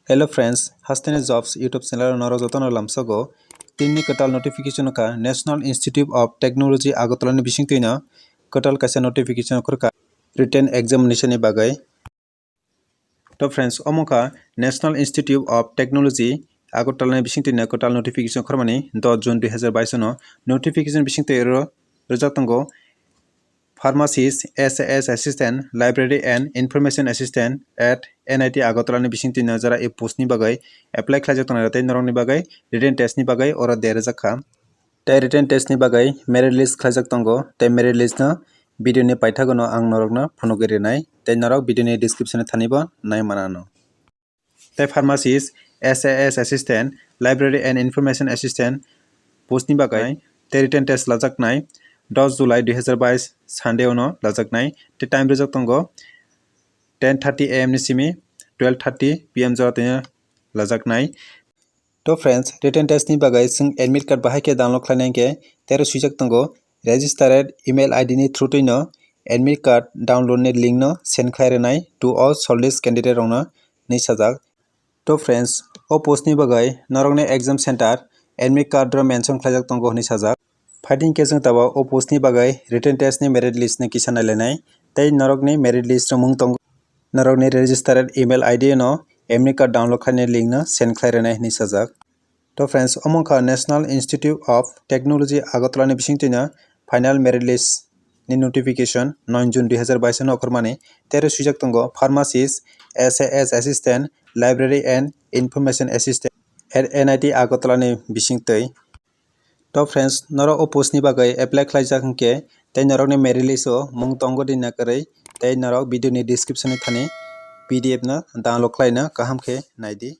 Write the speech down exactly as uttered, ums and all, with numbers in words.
Hello friends, Hasteni Jobs YouTube channel o norok jotono lamsogo. Tini kwtal notification wngkha National Institute of Technology Agartala ni bisingtwino kwtal kaisa notification okhorkha written examination ni bagwi. To friends, omo kha National Institute of Technology Agartala ni bisingtwino kwtal notification okhormani dos June dui hazar bais no notification bisingtwi ro-, rwjak tongo. Pharmacist, S A S Assistant, Library and Information Assistant at N I T Agartala ni bisingtwino jara e post ni bagwi apply khlaijak tongnai tei norokni bagwi written test ni bagwi oro derjak kha. Tei written test ni bagwi merit list khlaijak tongo, tei merit list no video ni paithago no ang norokno phunugwi rwnai, tei norok video ni description ni thani bo nai manano. Tei pharmacist, S A S Assistant, Library and Information Assistant post ni bagwi tei written test lajaknai dos July dui hazar bais Sunday ono lajaknai, tei time rwjak tongo ten thirty A M ni simi twelve thirty P M jora twi lajaknai. To friends, written test ni bagwi chwng admit card bahai khe download khlainai khe tero swijak tongo, registered email I D ni through twino admit card download ni link no send khlai rwnai to all shortlist candidate rokno hinwi sajak. To friends, o post ni bagwi norokni exam center admit card ro mention khlaijak tongo hinwi sajak. Phaidi hwnkhe chwng tabuk o post ni bagwi written test ni merit list no kisa nailainai tei norokni merit list rwmung tongo. Norokni registered email I D no admit card download khlainai link no send khlai rwnai hinwi sajak. To friends, omo wngkha National Institute of Technology Agartala ni bisingtwino final merit list ni notification nine June dui hazar bais no okhormani, tero swijak tongo pharmacist, S A S assistant, library and information assistant at N I T Agartala ni bisingtwi. To friends, norok o post ni bagwi apply khlaijak hwnkhe tei norokni merit list o mung tongo di na kwrwi, tei norok video ni description ni thani P D F no download khlaina kaham khe naidi.